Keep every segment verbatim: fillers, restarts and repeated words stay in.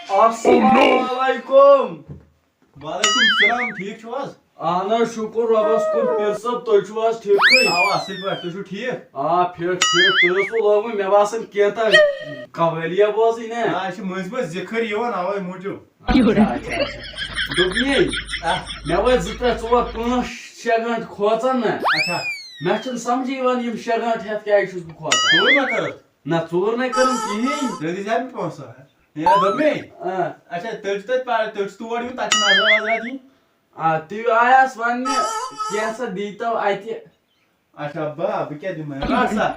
السلام علیکم۔ وعلیکم السلام، ٹھیٖک چھِو حظ؟ اہن حظ، شُکُر رۄبَس کُن، پیٖر صٲب، تُہۍ چھِو حظ ٹھیٖکھٕے؟ اَوا، اَصٕل پٲٹھۍ، تُہۍ چھِو ٹھیٖک؟ آ، فِٹ، فِٹ، تُہۍ اوسوٕ لوگمُت، مےٚ باسان، کینٛہہ تہٕ قوٲلیہ بوزٕنۍ، نا؟ آ، یہِ چھِ مٔنٛزۍ مٔنٛزۍ ذِکر یِوان، اَوَے موٗجوٗب۔ اچھا، اچھا، اچھا۔ دوٚپمَے، آ۔ مےٚ وٲتۍ زٕ ترٛےٚ ژور پانٛژھ شےٚ گٲنٛٹہٕ کھوژان نا۔ اچھا۔ مےٚ چھُنہٕ سمجھے یِوان یِم شےٚ گٲنٛٹہٕ ہٮ۪تھ کیٛازِ چھُس بہٕ کھوژان۔ ژوٗر ما کٔرٕتھ؟ نہ، ژوٗر نَے کٔرٕم کِہیٖنۍ۔ تیٚلہِ دِژ مےٚ پونٛسہٕ۔ ہے، دوٚپمَے۔ آ۔ اچھا، تیٚلہِ چھُ تَتہِ پَے، تیٚلہِ چھُ تور یُن، تَتہِ چھِ نظرا وظرا دِنۍ۔ آ، تُہۍ آیاس وَننہِ، کینٛہہ سا دیٖتو اَتہِ۔ اچھا، با، بہٕ کیٛاہ دِمہٕ؟ رَٹھ سا۔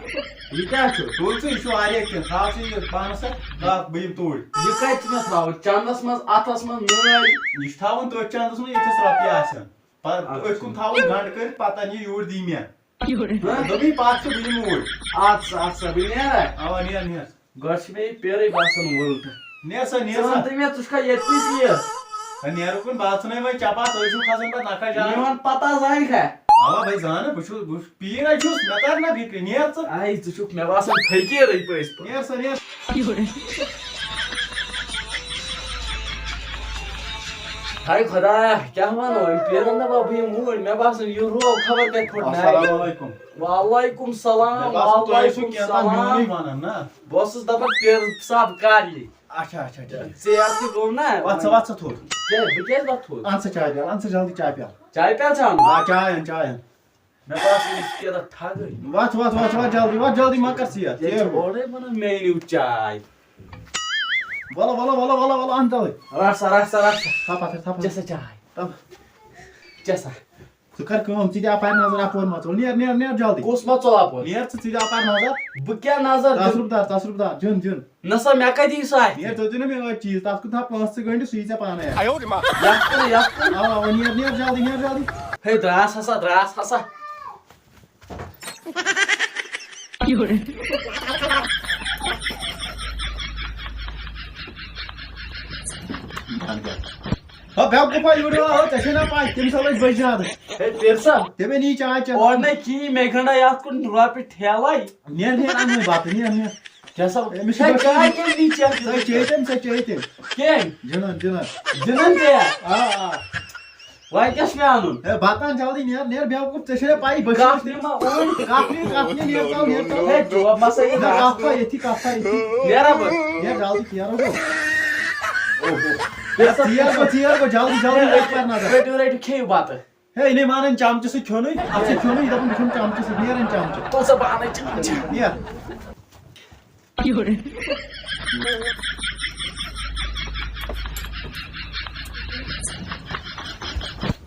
یہِ کیٛاہ چھُ؟ تُل ژٕ، یہِ چھُ واریاہ کینٛہہ۔ تھاو ژٕ یہِ پانَس سۭتۍ، رَٹھ، بہٕ یِمہٕ توٗرۍ۔ یہِ کَتہِ چھُ مےٚ تھاوُن؟ چَندَس منٛز، اَتھَس منٛز، نٲلۍ؟ یہِ چھُ تھاوُن تٔتھۍ چَندَس منٛز، ییٚتھَس رۄپیہِ آسَن۔ پَتہٕ اچھا۔ أتھۍ کُن تھاوُن گَنٛڈ کٔرِتھ، پَتہٕ اَنہِ یہِ یوٗرۍ دی مےٚ۔ ہہ؟ دوٚپُے پَتھ چھُ بہٕ یِمہٕ اوٗرۍ۔ اَدٕ سا، اَدٕ سا، بہٕ نیرا؟ اَوا، نیر، نیر۔ گۄڈٕ چھِ مےٚ یہِ پیرٕے باسان وُلٹہٕ۔ نیر سا، نیر ژٕ سا۔ وَن تہٕ مےٚ، ژٕ چھُکھا ییٚتہِ کُے پیٖر؟ ہے، نیرٕ کُن، بہٕ ژھٕنے وۄنۍ چپاتھ، تُہۍ چھِو کھسان پَتہٕ نَکھٕ جان۔ میون پَتہ زانہِ کھا؟ اَوا، بھاے، زانہٕ، بہٕ چھُس، بہٕ چھُس پیٖر، ہے چھُس، مےٚ تَرِ نہ فِکرِ، نیر ژٕ۔ اَے، ژٕ چھُکھ مےٚ باسان فقیٖرٕے پٔزۍ پٲٹھۍ۔ نیر سا، نیر۔ ہاے خۄدایا، کیٛاہ وَنو أمۍ پیرَن دَپان بہٕ یِمہٕ اوٗرۍ، مےٚ باسان یہِ روو خبر کَتہِ پھوٚٹ نارِ۔ السلام علیکم۔ وعلیکم السلام، مےٚ باسان تۄہہِ ٲسِو وعلیکم کینٛہہ تام السلام۔ میونُے وَنان نا۔ بہٕ اوسُس دَپان پیرٕ صاحب کَر یی؟ اچھا، اچھا، ٹھیٖک۔ ژیر تہِ گوٚو نا۔ وَتھ سا، وَتھ سا تھوٚد۔ کیٛازِ؟ بہٕ کیٛازِ وَتھٕ تھوٚد؟ اَن سا چاے پیالہٕ، اَن سا جلدی چاے پیالہٕ۔ چاے پیالہٕ چھا اَنُن؟ آ، چاے اَن، چاے اَن۔ مےٚ باسان، یہِ چھُ کینٛہہ تام ٹھگٕے۔ وَتھ، وَتھ، وَتھ، وَتھ جلدی، وَتھ جلدی، مہ کر ژیر۔ ییٚتہِ چھِ اورَے وَنان، مےٚ أنِو چاے۔ وَلہٕ، وَلہٕ، وَلہٕ، وَلہٕ، وَلہٕ، اَن تَوَے۔ رَٹھ سا، رَٹھ سا، رَٹھ سا۔ تھاو پَتھَر، تھاو پَتھَر۔ چےٚ سا چاے۔ تھاو۔ چےٚ سا۔ ژٕ کر کٲم، ژٕ دِ اَپارِ نظر، اَپور مہ ژوٚل۔ نیر، نیر، نیر جلدی۔ کُس مہ ژوٚل اَپور؟ نیر ژٕ، ژٕ دِ اَپارِ نظر۔ بہٕ کیٛاہ نظر دِمہٕ؟ تصرُف دار، تصرُف دار، دیُن، دیُن۔ نہ سا، مےٚ کَتہِ یی سُہ اَتھِ؟ نیر، تُہۍ دِیِو نہ مےٚ أتھۍ چیٖز، تَتھ کُن تھاو پونٛسہٕ ژٕ گٔنٛڈِتھ، سُہ یی ژےٚ پانَے اَتھِ۔ یَتھ کُن، یَتھ کُن۔ اَوا، اَوا، نیر، نیر جلدی، نیر جلدی۔ ہے، درٛاس ہسا، درٛاس ہسا۔ ہا، بیوقوفا، یورٕ آو، ژےٚ چھے نا پَے، تٔمِس ہا لٔج بٔجۍ زیادٕ۔ ہے، پیٖر صٲب، تٔمۍ نی چاے چٮ۪تھ۔ اورٕ نَے کِہیٖنۍ، مےٚ گنٛڈا یَتھ کُن رۄپیہِ ٹھیلَے۔ نیر، نیر، اَنہٕ وۄنۍ بَتہٕ، نیر، نیر۔ کیٛاہ سا؟ أمِس چھِ ہے، بٔچھِتھ۔ چاے کٔمۍ نی چٮ۪تھ؟ سۄ چیٚیہِ تٔمۍ، سۄ چیٚیہِ تٔمۍ۔ کٔمۍ؟ جِنَن، جِنَن۔ جِنَن ژےٚ؟ آ، آ۔ وۄنۍ کیٛاہ چھُ مےٚ اَنُن؟ ہے، بَتہٕ اَن جلدی، نیر، نیر، بیوقوٗف، ژےٚ چھے نہ پَیی، بہٕ چھُس کَتھ نِمہٕ وۄنۍ؟ کَتھ نِو، کَتھ نِو، نیر ژَل، نیر ژَل۔ ہے، چوب مَسا یہِ نہ، کَتھ گاسہٕ۔ تھاو ییٚتھی، کَتھ تھاو ییٚتھی۔ نیر ہا بہٕ۔ نیر جلدی، نیر ہو۔ اوہو۔ ہے، ژیر گوٚو، ژیر گوٚو، جلدی، جلدی، ہے، ییٚتہِ کَر نظر۔ رٔٹِو، رٔٹِو، کھیٚیِو بَتہٕ۔ ہے، یہِ نے مانان چمچہٕ سۭتۍ کھیوٚنُے، اَتھ سۭتۍ کھیوٚنُے، یہِ دَپان بہٕ کھیوٚمہٕ چمچہٕ سۭتۍ، نیران چمچہٕ۔ تُل سا بہٕ اَنَے چمچہٕ۔ نیر۔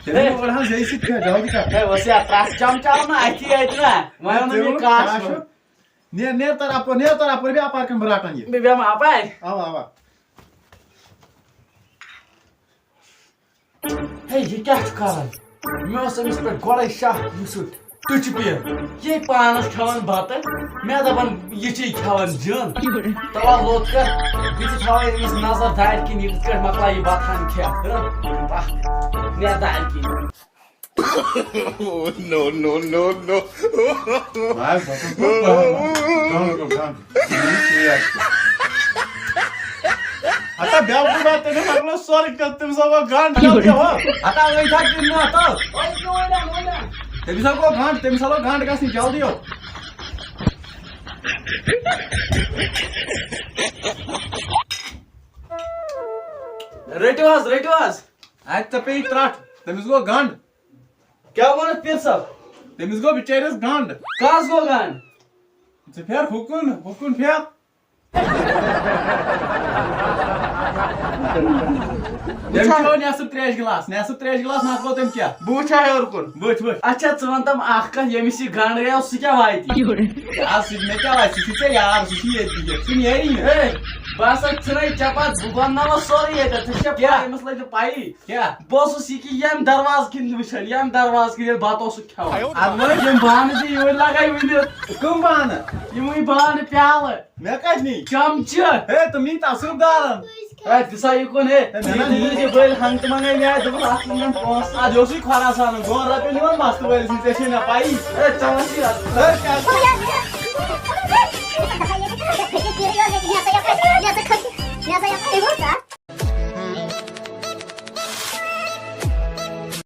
تٔمۍ ہے۔ ووٚن، ہا، زیٚیہِ سۭتۍ کھےٚ، جلدی کر۔ ہے، وَسیا، ترٛٹھ چمچہٕ آو نہ اَتھی اَتہِ نہ۔ وۄنۍ وَنو ژےٚ یہِ ووٚن کَتھ کیٛاہ چھُ؟ وۄنۍ۔ نیر، نیر تَر اَپٲرۍ، نیر تَر اَپٲرۍ، بیٚہہ اَپارِ کَنۍ، بہٕ رَٹَن یہِ۔ بیٚہہ بیٚہہ اَپارِ۔ اَوا، اَوا۔ ہے، یہِ کیٛاہ چھُ کران؟ مےٚ اوس أمِس پٮ۪ٹھ گۄڈَے شک، یُس یہِ ٹُچہِ پیٖر۔ یہِ پانَس کھٮ۪وان بَتہٕ، مےٚ دَپان، یہِ چھِ کھٮ۪وان زیُن۔ تَلہ لوٚت کر، بہٕ تہِ تھاوَے أمِس نظر دارِ کِنۍ، یہِ کِتھ کٲٹھۍ مۄکلایہِ یہِ بَتہٕ ہَن کھٮ۪تھ۔ ہہ، بَتھ، مےٚ دارِ کِنۍ۔ Oh, no, no, no, no. بس، بس، بس، بس، بس۔ ہتا بیٛاکھ گوٚو بات، تٔمِس مۄکلو سورُے کینٛہہ، تٔمِس آو گنٛڈ جلدی ہو۔ ہتا أنۍ تھا کِنہٕ نہٕ ہتا؟ تٔمِس آو گوٚو گنٛڈ، تٔمِس آو گنٛڈ گژھنہِ جلدی ہو۔ رٔٹِو حظ، رٔٹِو حظ۔ اَتہِ ژےٚ پیٚیہِ ترٛٹھ، تٔمِس گوٚو گنٛڈ۔ کیٛاہ ووٚنُتھ پیٖر صٲب؟ تٔمِس گوٚو بِچٲرِس گنٛڈ۔ کَس گوٚو گنٛڈ؟ ژٕ پھیر ہُکُن، ہُکُن پھیر۔ تٔمۍ چیوٚو نٮ۪صٕف ترٛیش گِلاس، نٮ۪صٕف ترٛیش گِلاس نَتہٕ گوٚو تٔمۍ کیٛاہ؟ بہٕ وٕچھا ہیوٚر کُن۔ وٕچھ، وٕچھ۔ اچھا، ژٕ وَن تَم اَکھ کَتھ، ییٚمِس یہِ گنٛڈ گٔیو، سُہ کیٛاہ واتہِ؟ آ، سُہ تہِ مےٚ کیٛاہ واتہِ؟ سُہ چھُے ژےٚ یار، سُہ چھُے ییٚتہِ بِہِتھ، سُہ نیرِ نہٕ۔ ہے، بہٕ ہسا ژھٕنے ژےٚ پَتہٕ، بہٕ بَنناوَس سورُے ییٚتٮ۪تھ، ژےٚ چھےٚ پَے، کیٛاہ؟ أمِس لَگہِ پَیی۔ کیٛاہ؟ بہٕ اوسُس یہِ کہِ ییٚمہِ دروازٕ کِنۍ وٕچھان، ییٚمہِ دروازٕ کِنۍ ییٚلہِ بَتہٕ اوسُکھ کھٮ۪وان۔ اَدٕ وۄنۍ یِم بانہٕ تہِ یوٗرۍ لَگے وٕنہِ۔ کٕم بانہٕ؟ یِمٕے بانہٕ، پیالہٕ۔ مےٚ کَتہِ نی؟ چَمچہٕ۔ ہے، تِم نی تصرُف دارَن۔ اے، دِسا یہِ کُن، ہے۔ ہے، مےٚ نا یہِ دِیِو یہِ بٔلۍ ہنٛگ تہٕ منٛگَے مےٚ، دوٚپُن، اَتھ ژٕ نِن پونٛسہٕ۔ اَدٕ یہِ اوسُے خۄراسان، دۄن رۄپیَن یِوان مَستہٕ وٲلِس نِش، ژےٚ چھے نہ پَیی۔ ہے، ژےٚ وَن ژٕ یَتھ۔ ہے، کیٛاہ؟